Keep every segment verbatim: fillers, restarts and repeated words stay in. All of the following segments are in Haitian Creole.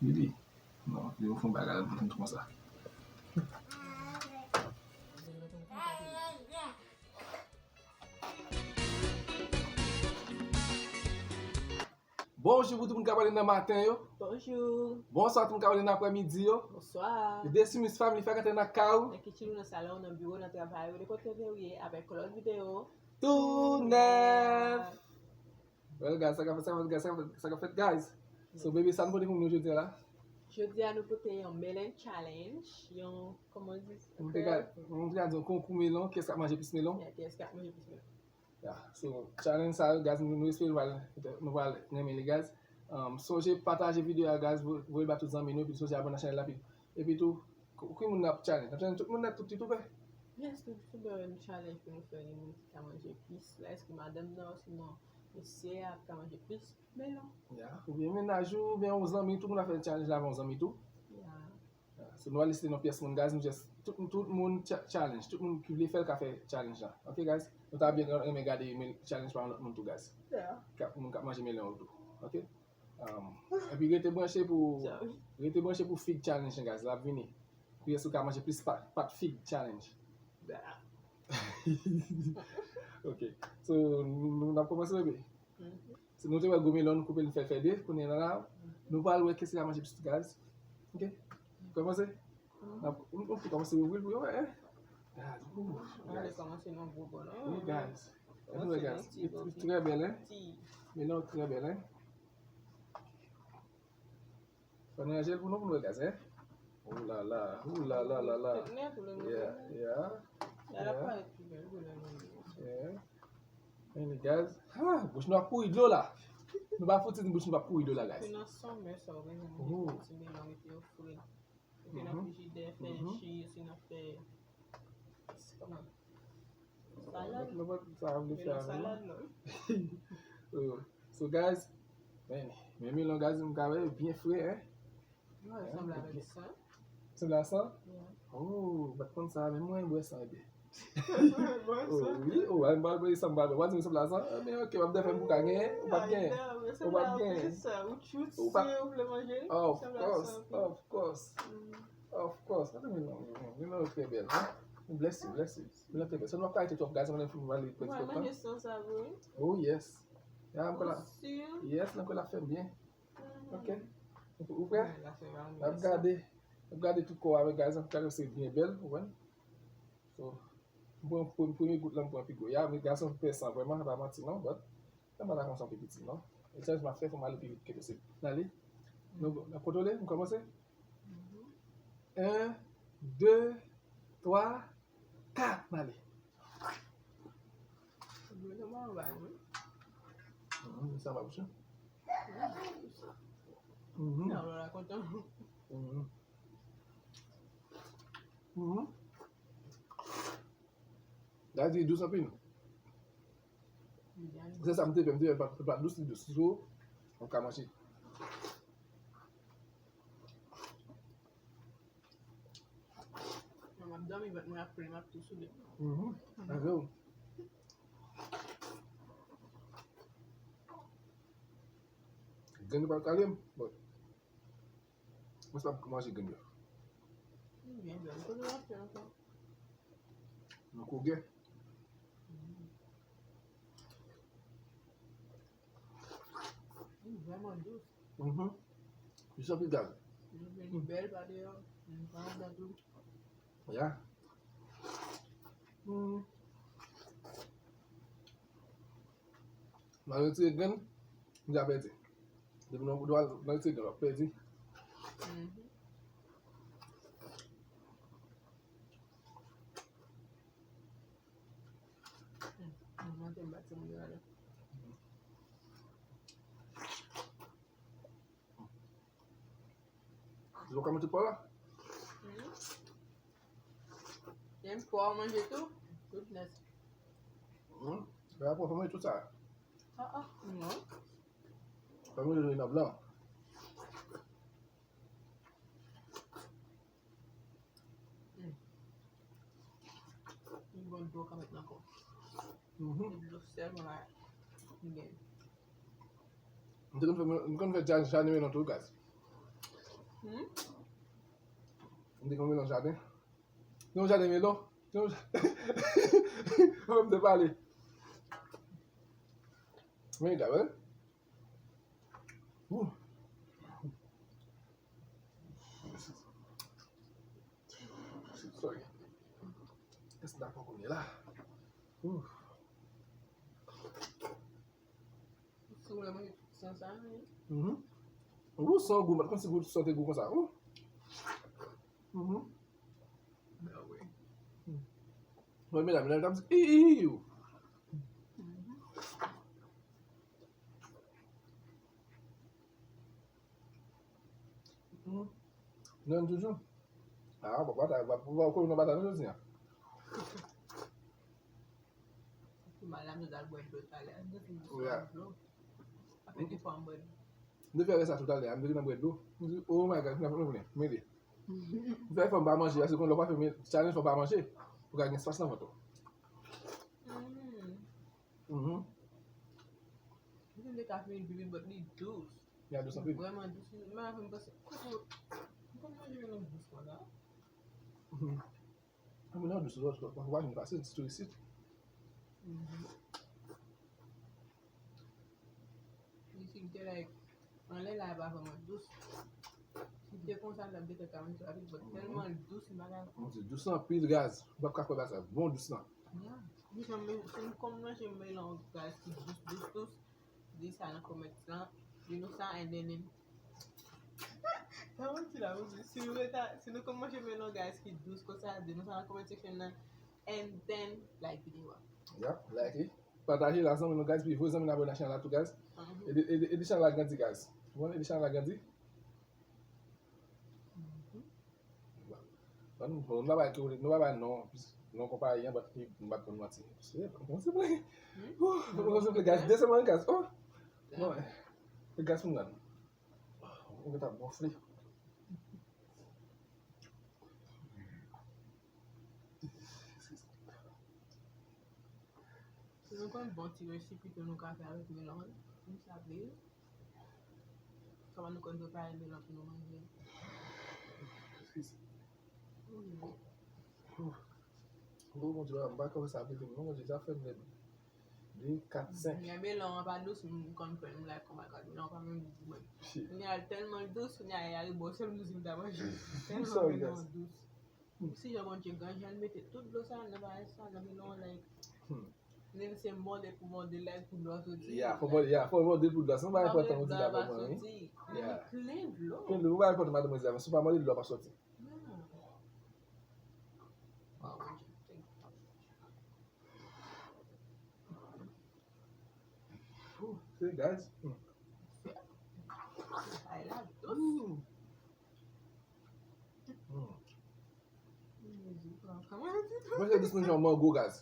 Li di, non, li ofri yon bagay la, li konsa. Bonjou pou tout moun k ap gade nan maten yo. Bonjou. Bonswa tout moun k ap gade nan aprèmidi yo. Bonswa. Desimus Family fèk antre nan kay ou. Nan kichen ou, nan salon, nan biwo, nan travay ou, nenpòt kote ou ye, avèk yon lòt videyo. Tou nèf. Well, guys, sa k ap fèt, sa k ap fèt, guys, sa k ap fèt, guys. So, baby, sa nou pote pou nou jodi a la? Jodi a, nou pote yon melon challenge, yon, kòman di? Nou te ka, nou te ka di yon konkou melon, kiyès k ap manje plis melon? Yeah, kiyès k ap manje plis melon? Yeah, so, challenge sa yo, guys, nou, nou espere nou pral, nou pral renmen li, guys. Um, sonje pataje videyo a, guys, vo-, voye ba tout zanmi nou, epi sonje abòne nan chanèl la, epi, epi tou, ki moun n ap challenge? N ap challenge tout moun nèt, tout youtubè? Yes, tout youtubè yo, nou challenge pou nou fè gen moun ki ka manje plis la, èske madanm nan, osinon mesye a ka manje plis melon? Yeah, oubyen mennaj ou, oubyen yon zanmi, tout moun ap fè challenge la avè yon zanmi tou. Yeah. Yeah, so nou a liste non pyès moun, guys, nou just, tout, tout moun cha-, challenge, tout moun ki vle fè l ka fè challenge la. Ok, guys? Nou ta byen renmen gade men challenge pa yon lòt moun tou, guys. Yeah. K ap, moun k ap manje melon yo tou. Ok? Um, epi rete branche pou, rete branche pou fig challenge, guys, l ap vini. Pou wè si w ka manje plis pa-, pat fig challenge. Ok. So, nou, nou, n ap kòmanse, bebe? Mhm. Si nou te wè gwo melon, nou koupe l, nou fè l fè de, kounye a la, nou pral wè kiyès ki ka manje plis, guys. Ok? Kòmanse? Mhm. N ap, nou, nou kòmanse ouvri l pou yo wè, hein? Guys, ooh, guys. Kòmanse nan gwo bò, non? Wi, guys. Ann wè, guys. Li, li trè bèl, hein? Melon trè bèl, hein? Fò n ranje l pou nou, pou nou wè, guys, hein? Ooh la la, ooh la la la la. Tout nèt, ou lè mwen fè nèt. Yeah, yeah. L ap parèt pi bèl, ou lè mwen. Yeah. Anyway, guys. Ah, bouch nou ap kouri dlo la. Nou pa fouti di bouch nou ap kouri dlo la, guys. Se nan summer sa, ou bezwen manje ti melon, mete yo fre. Mete nan frijidè, fè ji, osinon fè, kòman? Salad. Sa a vle fè avè nou. Salad, non. Oh, so, guys, men, men melon, guys, m ka wè byen fre, hein? Wi, sanble avèk san. Sanble a san? Yeah. Oh, m pa t konn sa, men mwen bwè san, ebyen. Bwè san? Oh, wi, oh, m pa bwè san, m pa bwè. W a di m sanble a san? Ebyen, ok, w ap defè m pou ka genyen, ou pa t genyen. Ou pa t genyen. Ou pa t. Of course, of course. Of course. Gade melon, melon, melon trè bèl, hein? Bless you, bless you. Melon trè bèl. Sèlman pa rete twòp, guys, mwen fini vale prèske tout tan. Mwen manje san sa vre. Oh, yes. Ya, m kwè la. Ou si? Yes, m kwè l ap fè m byen. Ok. Ou, ou prè? N ap gade. N ap gade tout kò avèk, guys, n ap gade si l byen bèl, ou konprann? So, m pran premye, premye gout la, m pran pi gwo. Ya, men gason pè san vrèman, pa manti non, but sa pa ta konsa pi piti non. E challenge m ap fè, fò m ale pi vit ke posib. N ale. Nou, n ap kontwole, m kòmanse. En, de, twa, kat, n ale. Mhm, sa va bouche. Mhm. Mhm. Mhm. Guys, li dous anpil. Se sa m te fè, m te fè pa, pa dous, li dous. So, ou ka manje. Mwen, m ap dòmi, vant mwen ap plen, m ap tou soude. Mhm. Avè w. Grenn yo pa kale m, but mwen sa ap manje grenn yo. Byen, byen. Kote w ap fè ankò? Nan Kroger. Li vrèman dous. Mhm. Li santi gaz. Li bèl pa deyò, li pa anndan tou. Ya. Hmm. Mwen retire grenn, m deja pèdi. Depi nou, nou, nou retire grenn, w ap pèdi. Mhm. Hmm. Mwen te bat timoun yo ale. Ou ka mete pwa la? Mhm. Menm pwa ou manje tou? Goodness. Hmm. Lè a pwa, fò manje tout sa. Ah, ah, non. Fò manje nan blan. Hmm. Yon bon dlo ka met nan kò. Mhm. Dlo sèlman la, li gen. M te konn fè, m konn fè challenge sa nan melon tou, guys. Hmm? M te gen yon melon jaden. Te yon jaden melon. Te yon ja- Mwen menm te pale. Men gade. Ooh. Sorry. Kès la poko la. Ooh. Si w vle manje tout san sa, wi. Mhm. Gou san gou, mwen konn si gou san te gou konsa. Ooh. Mhm. Mwen medam, medam, medam, i, i, i, i. Mhm. Non, toujou. Ah, papa, ta, papa, papa, papa, papa, papa, jodi a. Pou madanm nou t al bwè dlo talè, nou fin bwè dlo. Apre de fwa m bwè dlo. M te fè sa toutalè, m te gen nan bwè dlo. M di, oh my God, nou vini, mete. M fè fò m pa manje, paske konn lè w pa fè challenge fò w pa manje. Pou ka gen espas nan vant ou. Mm. Mhm. Li te ka fini bibi, but li dous. Li dous anpil. Vrèman dous. Mwen avè m panse, kote, m konn manje melon dous konsa. Mhm. Melon dous, lòt, lòt, lòt, pa vin fasil, sitou isit. Mhm. Isit, m te like, anlè la, e pa vrèman dous. Si te konsa, m t ap gentan ka manje rapid, but tèlman l dous, m pa ka. Manje dous anpil, guys. M p ap ka kwè bagay sa. Bon dous lan. Yeah. Li janm, si m konn manje melon, guys, ki dous, dous, dous, di sa nan comment lan. Di nou sa, and then, Sa mwen di la, mwen di, si nou reta, si nou konn manje melon, guys, ki dous konsa, di nou sa nan comment section nan, and then like videyo a. Yep, like it. Pataje l ak zanmi nou, guys, pi voye zanmi nou abòne ak chanèl la tou, guys. Mhm. Ede, ede, ede chanèl la grandi, guys. Ou konn ede chanèl la grandi? Mhm. Bon, nou pa bay, nou pa bay non, non konpayi an, but m pa t konn manti. Se, bon, se vre. Hmm? Bon, se vre, guys. Desann mwen, guys. Oh! Non, guys, mwen gad. Mwen gentan gonfle. Si nou konn bon ti resi pito nou ka fè avèk melon, nou sa vle. Kòman nou konn prepare melon pou nou manje? Wi. Oh, Bondye, m pa konn sa vle, non, Bondye, sa fè m lèd. De, kat, senk. Gen melon an pa dous, m konn fè m like, oh my God, melon an pa menm gou mwen. Shit. Kounye a l tèlman dous, kounye a, e a ribò sèl m di m ta manje. Tèlman melon an dous. Si jan Bondye gran, jan l mete tout dlo sa nan bagay sa, nan melon an, like, hmm. Menm se mòde pou mòde, like, pou dlo a soti. Yeah, fò mòde, yeah, fò mòde pou dlo a. Se yon bagay enpòtan, Bondye, dlo a pa soti. Yeah. Li plen dlo. Plen dlo, yon bagay enpòtan, madanm Bondye, si w pa mòde, dlo a pa soti. Yeah. Wow, Bondye, thank you. Ooh, see, guys. Mm. Ay la dous. Mm. Mm. Mwen se dis manje mango, guys.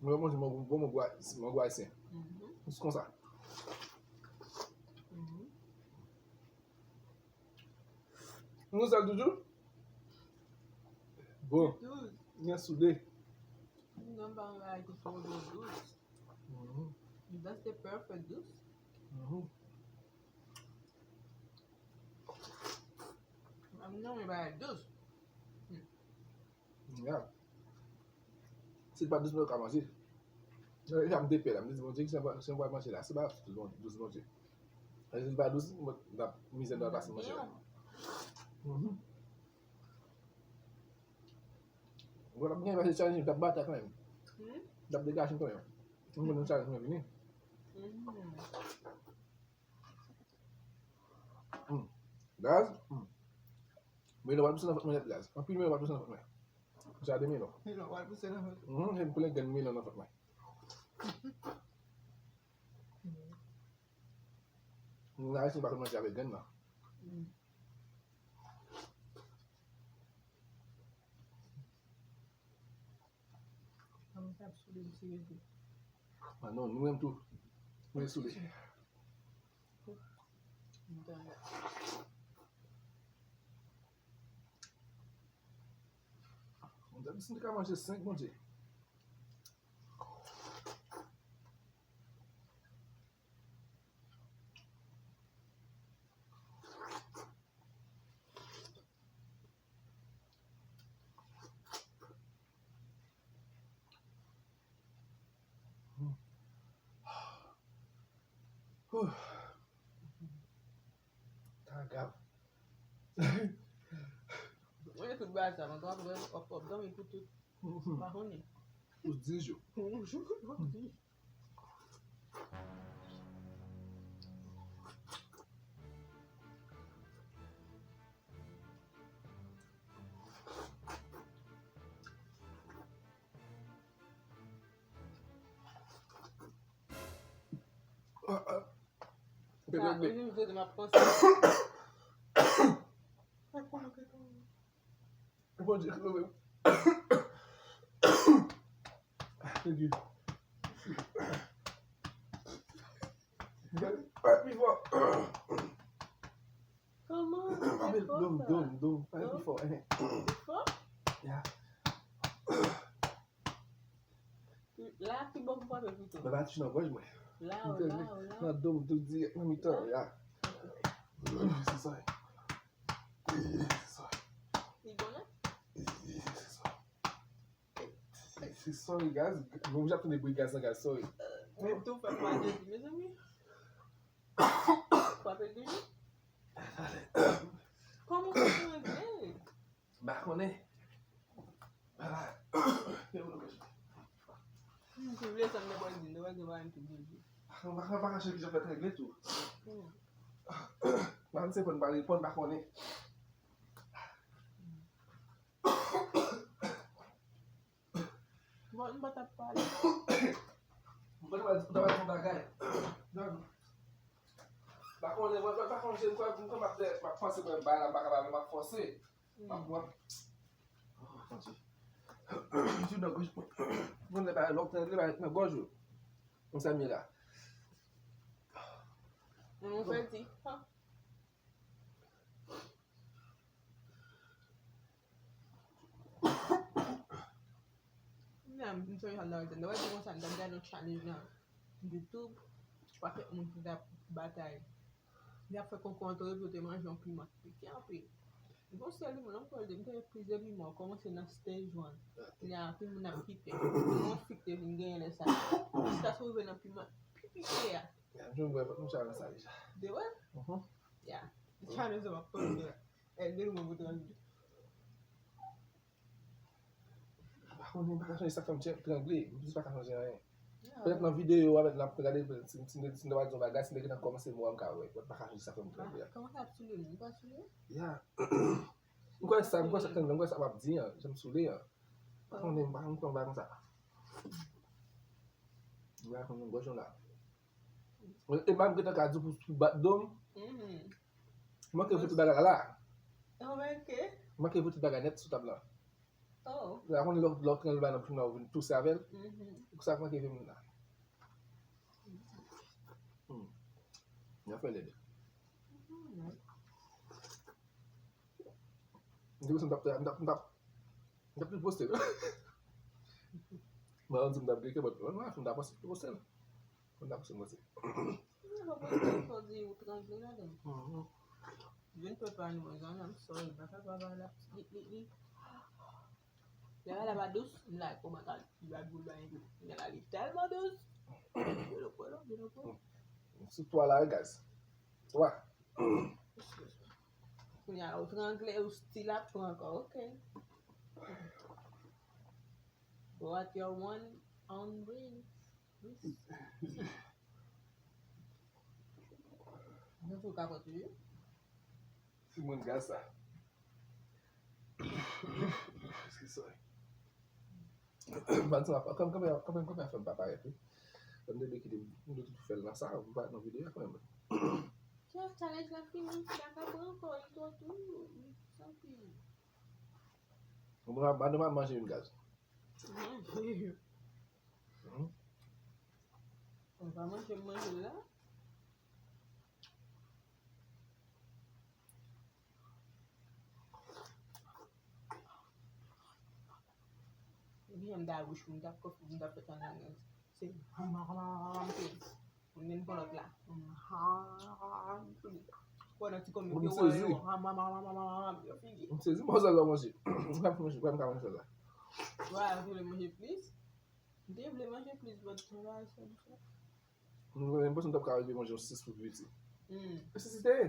Mwen manje mango, bon mango, mango ayisyen. Mhm. Jis konsa. Mhm. Nou sèl toujou? Bon. Dous. Mwen soude. Non, pa yon bagay ki twò dous. Mhm. That's the perfect dous. Mhm. Mwen pa dous. Hmm. Yeah. Si l pa dous, mwen ka manje. Non, e sa m te pè la. M te di Bondye, ki sa, sa m pral manje la? Se pa dous, bon, dous Bondye. Si l pa dous, mwen, m t ap mizè, m t ap pase manje la. Mhm. Mwen t ap gen pase challenge, m t ap batay kanmenm. Hmm? M t ap degaje m kanmenm. Mwen konn challenge mwen vini. Mhm. Hmm. Guys, hmm. Melon pral pouse nan vant mwen nèt, guys. Anpil melon pral pouse nan vant mwen. Jaden melon. Melon pral pouse nan vant. Mhm, gen plen grenn melon nan vant mwen. Moun Ayisyen pa konn manje avèk grenn nan. Hmm. Kòman sa ap soule m serye tou. Ah non, nou menm tou. Mwen soule. M ta la. Mwen ta di si m te ka manje senk, Bondye. Grav. Mwen tout bagay sa, mwen twò ap, ap, ap dòmi pou tout. Pa konnen. Pou dis jou. Ah, ah. Sa, ou menm, m ap panse. Bondye, ki love. Thank you. Pale pi fò. Kòman? Pale, dom, dom, dom. Pale pi fò. Pi fò? Ya. La, ki bò pou frape pito? Mwen pa touche nan gòj mwen. La, la, la. Nan do m tou dirèk nan mitan, ya. Se sa. Se sa. Li bon, non? Se sa. Se sorry, guys. Mwen, m ap tande bri gaz nan, guys. Sorry. Mwen tou fè kwa de di, mezanmi. Kwa pe de di? Kòman w fè pou angle? M pa konnen. Ala. Si w vle sa, m te pral di, m te pral di, m pa menm tou di. M pa, m pa ka chèche kijan fè trangle tou. M pa se pran, m pa reponn, m pa konnen. Bon, m pa t ap pale. M pa t ap pale, m pa t ap pale yon bagay. Non. Pa konnen, mwen pa, pa konnen, m kwè, m kwè m ap fè, m ap fòse, mwen, bagay la, m pa kapab, m ap fòse. M ap, m ap, oh, Bondye. M di nan gòj, mwen, lè bagay, lè bagay nan gòj ou. Konsa m ye la. Mwen fè di, ha. Nan, m sonje sa m ta wè, m ta wè di konsa, m t ap gade yon challenge nan YouTube, pa kèk moun ki t ap batay. Y ap fè konkou antre yo pou yo te manje yon piman ki pike anpil. Bon, sèl piman, non, m kwè, m te plizyè piman, kòmanse nan stage one. Kounye a, anpil moun ap kite. Yon fi ki te vin genyen lè sa. Jiskaske w rive nan piman pi pike a. Ya, m jwenn wè, m challenge sa deja. De wè? Mhm. Ya. Challenge sa w ap fè. E, de nou mwen pou trangle. M pa konnen, m pa ka chanje sa k fè m trangle. M jis pa ka chanje anyen. Petèt nan videyo a, petèt n ap gade, si, si, si m ta pral di yon bagay, si nèg nan kòmanse mo a, m ka wè. Mwen pa ka chanje sa k fè m trangle a. Kòman sa ap soule moun? Ou pa soule? Ya. M kwè sa, m kwè sa, m kwè sa m ap di an, jan m soule an. M pa konnen, m pa konn bagay konsa. M pa konnen gòj la. E m ap gentan ka di w pou, pou bat do m. Mhm. M manke voye tout bagay la. Oh, ok. M manke voye tout bagay nèt sou tab la. Oh. La, konn lè, lè w trangle bagay nan plim la, ou vin touse avè l. Mhm. Pou sa, m manke voye moun la. Hmm. Y ap fè lèd. Mhm. M te panse m t ap, m t ap, m t ap, m t ap tou poste l. Mwen, m di m t ap grike, but, mwen, m ta panse m tou poste l. Konn ap sou mwen se. Nan, pa pran tan pou di ou trangle ladan. Mhm. Vin prepare nou, mezanmi, I'm sorry. M pa kapab la. Li, li, li. Lè bagay la pa dous, m like kòmantè, li pa dous, li pa dous. Men la, li tèlman dous. Delo polo, delo polo. Sou twa la, guys. Twa. Kounye a, ou trangle, ou still ap pran ankò, ok. Go at your one own ring. Nan tou ka kontinye. Si moun gaz sa. Excuse, sorry. Ban sa pa, kanmenm, kanmenm, kanmenm, kanmenm fè m pa parèt, wi. Ban m debeke de, m dwe tout fè l nan sa, m pa nan videyo a kanmenm. Challenge la fini, m pa ka pran ankò, li twò tou, li santi. Bon, madanm ap manje yon gaz. Manje. Hmm? Ou pa manje, m manje la. Epi jan m ta bouch mwen, m t ap kòf, m t ap fè tan nan se mwen menm pran lòt la. Wè nan ti kòm yo wè yo. M sezi. M sezi, mwen sèl la manje. M ka manje, m ka manje sèl la. Wè, ou vle manje plis? M te vle manje plis, but travay sa m fè. Mwen menm panse m t ap ka rive manje yon sis pou piti. Hmm. E sis li te ye.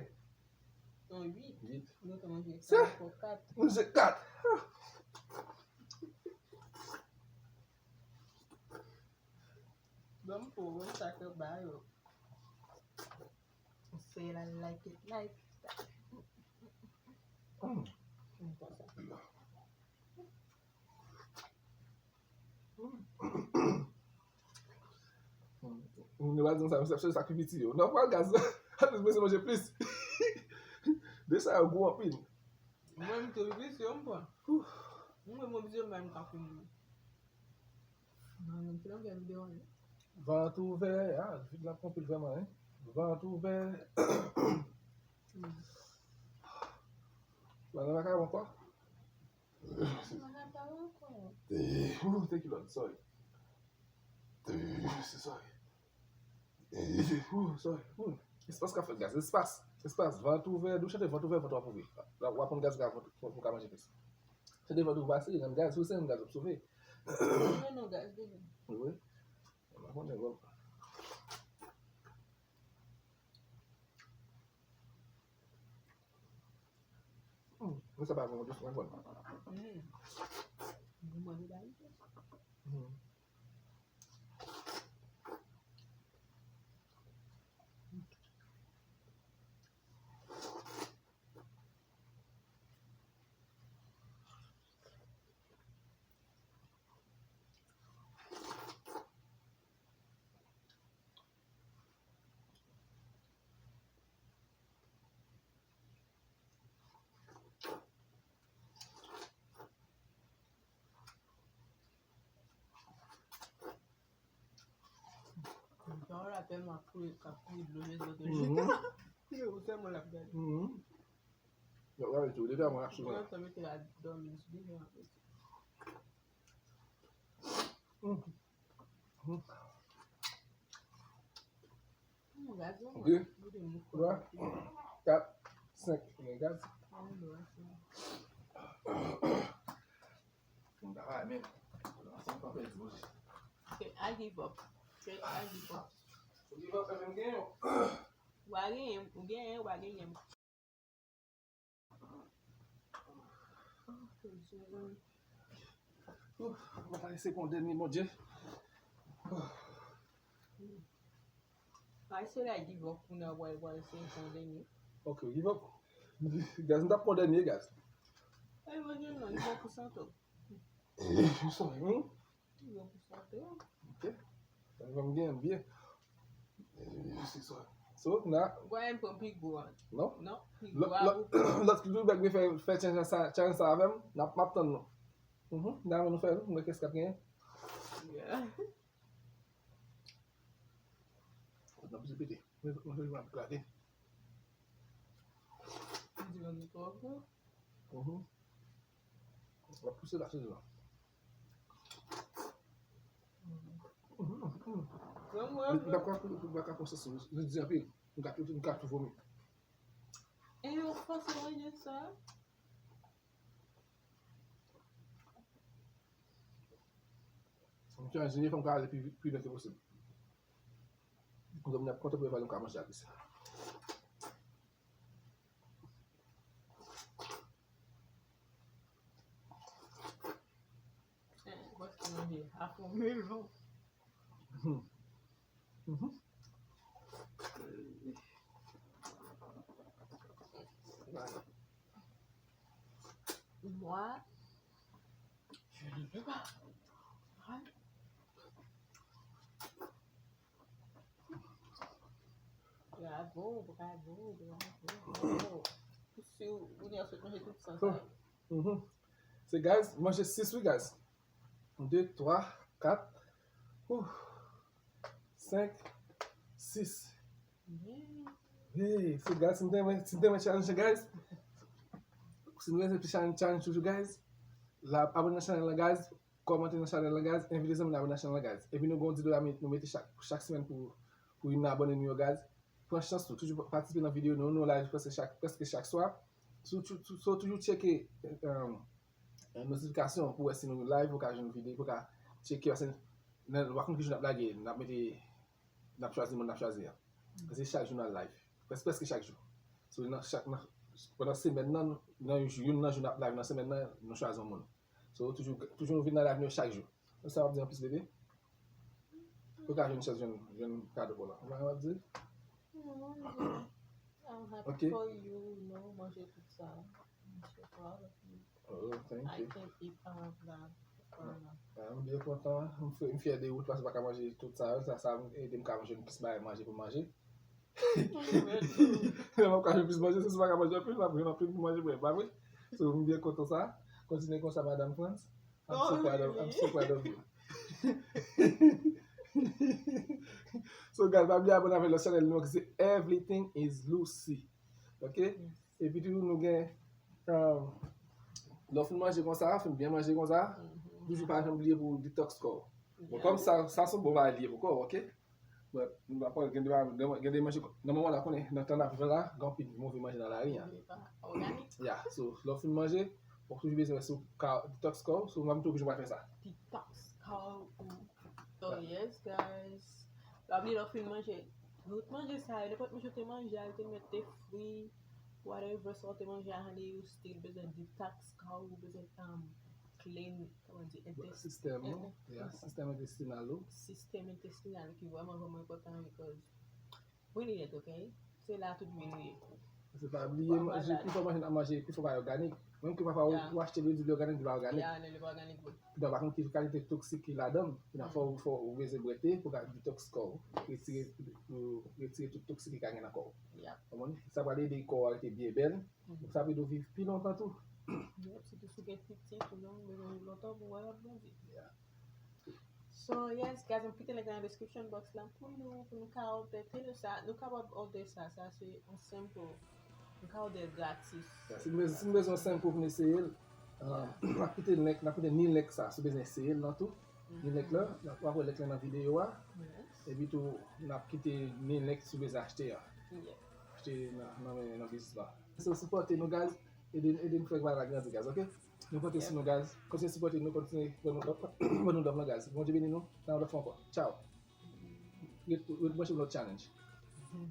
Non, uit. Uit. Nou te manje sa, kat. Manje kat. Ban m pou ou, sa ke ba yo. Say I like it like that. Mm. Mm, konsa. Moun yo pa di m sa, men se sa ki piti yo. Nan pwa gaz la, atlis mwen se manje plis. De sa yo gwo anpil. Mwen, m tou plis yo, m pran. Mwen, mwen, m ka fini. Mwen, m te nan videyo, wi. Vant ouvè, ah, vid la anpil vrèman, hein. Vant ouvè. Mm. Mwen nan makawon ankò. Eh, ouh, te ki lòt, sorry. Eh, se sorry. Eh, ouh, sorry. Hmm. Espas k ap fèt, guys. Espas. Espas. Vant ouvè. Dou chante vant ouvè, vant w ap ouvè. W ap pran gaz, gaz, vant ou ka manje plis. Chante vant ou pase, rann gaz, ou se rann gaz, w ap sove. Non, non, gaz, devan. Wi, wi. Mwen pa konnen, bon. Hmm, men sa pa bon, jis mwen konn. Hmm. Bon, mwen de la wi. Hmm. Jan w la tèlman ap kriye, k ap kriye dlo nan je l. Yo, ou sèlman l ap gade. Mhm. Yo, gade tou, depi a mwen ap sou mwen. Mwen sa mete la dòmi sou devan. Mhm. Gaz, non, de, twa, kat, senk. Men gaz. M ta bay men. Ansanm pa pèdi manje. Straight, I give up. Straight, I give up. Ou give up, men m genyen. Ou pa genyen, ou genyen, ou pa genyen. Ouf, mwen ta eseye pran dènye, Bondye. Ay, se la give up pou nan wè, wè, se yon dènye. Ok, give up. Gaz, m t ap pran dènye, gaz. Ay, Bondye, non, give up pou santo. Eh, sorry, hmm? Yo pou sante. Ok. Sa va m gen byen. Eh, se sa. So, na. Wè, m pran pi gwo a. Non? Non, pi gwo a. Lòt, lòt, lòt ki tou bèk vin fè, fè challenge sa, challenge sa avè m, n ap, m ap tann nou. Mhm, n a nou fè, nou wè kès k ap genyen. Yeah. N ap piti piti. Mwen, mwen, mwen ap klate. Di mwen twò gwo. Mhm. L ap pouse la, se la. Mwen, mwen, m pa ka, m pa ka pran sans, li di anpil. M ka tou, m ka tou vomi. E yo fòse manje sa? M chanje, fò m ka ale pi, pi lwen ke posib. Kounye a m ap kontan pou yo pale m ka manje a plis. Paske manje a fon melon. Mhm. Moi, je ne peux pas. Bravo, bravo, bravo, bravo. Si w, ou gen sot manje tout sa, sa. Mhm. Se guys, manje sis wi guys. De, twa, kat, ouf, senk, sis. Yeah. Hey, so guys, si n te renmen, si n te renmen challenge guys, si n renmen challenge, challenge toujou guys, la, abòne nan chanèl la guys, kòmante nan chanèl la guys, envite zanmi nou abòne nan chanèl la guys. Epi nou gen yon dis dola nou mete chak, chak semèn pou, pou youn nan abòne nou yo guys. Pran chans nou, toujou patisipe nan videyo nou, nou live prèske chak, prèske chak swa. So, so, so, toujou tcheke, um, notifikasyon pou wè si nou live, ou ka jwenn videyo, ou ka tcheke, paske nan, w ap konn ki jou n ap lage, n ap mete, n ap chwazi moun n ap chwazi a. Paske chak jou n al live. Prèske, prèske chak jou. So, nan chak, nan, Pandan semèn nan, nan youn nan jou n ap live nan semèn nan, nou chwazi yon moun. So, toujou, toujou nou vin nan live nou chak jou. Sa w ap di anplis, bebe? Ou ka jwenn chans jwenn, jwenn kado pou la. Ou pa wè w ap di? Non, I'm happy Ok. for you, you know, manje tout sa. I'm so proud of you. Oh, thank I you. can eat all of that. All of that. Ah, m byen kontan, m fye- m fyè de ou, paske m pa ka manje tout sa, sa, sa ede m ka jwenn plis bagay manje pou manje. Lè m ap ka jwenn plis manje, se si m pa ka manje anpil, m ap jwenn anpil pou manje pou mwen, pa vre? So, m byen kontan sa. Kontinye konsa, Madanm Frantz. I'm so proud of, I'm so proud of you. So, guys, pa bliye abòne avèk lòt chanèl nou ki se Everything is Lucy. Ok? Epi tou, nou gen, um, lè w fin manje konsa, fin byen manje konsa, toujou pa janm bliye pou detox kò w. Bon, kòm sa, sa se yon bon bagay li ye pou kò w, ok? But, m pa pral gen de, gen de manje, nan moman la, konnen, nan tan n ap viv la, gen anpil move manje nan lari an. Li pa òganik. Yeah, so, lè w fin manje, ou toujou bezwen sou ka, detox kò w, so, mwen, m toujou pral fè sa. Detox kò w. So, yes, guys. Pa bliye lè w fin manje, tout manje sa yo, nenpòt manje w te manje, al te mèt te fri, whatever sa w te manje a, honey, ou still bezwen detox kò w, ou bezwen, um, clean, kòman di, Sistèm ou, yeah, sistèm entestinal ou. Sistèm entestinal ki vrèman, vrèman enpòtan because we need it, ok? Se la tout vin ye. Se pa bliye, manje, pifò manje n ap manje, pifò pa òganik. Menm ke pafwa ou, ou achte lwil di òganik, li pa òganik. Yeah, li pa òganik, but Donk, pa konn ki kalite toksik ki ladan l. Donk, fò, fò ou bezwen brete pou ka detox kò w. Retire, pou retire tout toksik ki ka gen nan kò w. Yep. Konprann? Sa pral ede kò w a rete byen bèl. Sa ap ede w viv pi lontan tou. Yep, sitou si w gen pitit, ou menm, ou bezwen viv lontan pou wè l ap grandi. Yeah. So, yes, guys, m kite link nan description box la pou nou, pou nou ka order, tande sa, nou kapab order sa, sa se yon sample. Nou ka order gratis. Yeah, si nou bezwen, si nou bezwen sample pou nou eseye l, uh, n ap kite link, n ap kite ni link sa, si w bezwen eseye l nan tou. Ni link la, n ap, w ap wè link la nan videyo a. Yes. Epi tou, n ap kite ni link si w bezwen achte a. Yeah. Achte nan, nan, nan biznis la. So, sipòte nou, guys. Ede, ede n fè bagay la grandi, guys, ok? Nou konte sou nou, guys. Kontinye sipòte nou, kontinye ban nou love, ban nou love lan, guys. Bondye beni nou, nan lòt fwa ankò. Ciao. Ret, ret branche pou lòt challenge.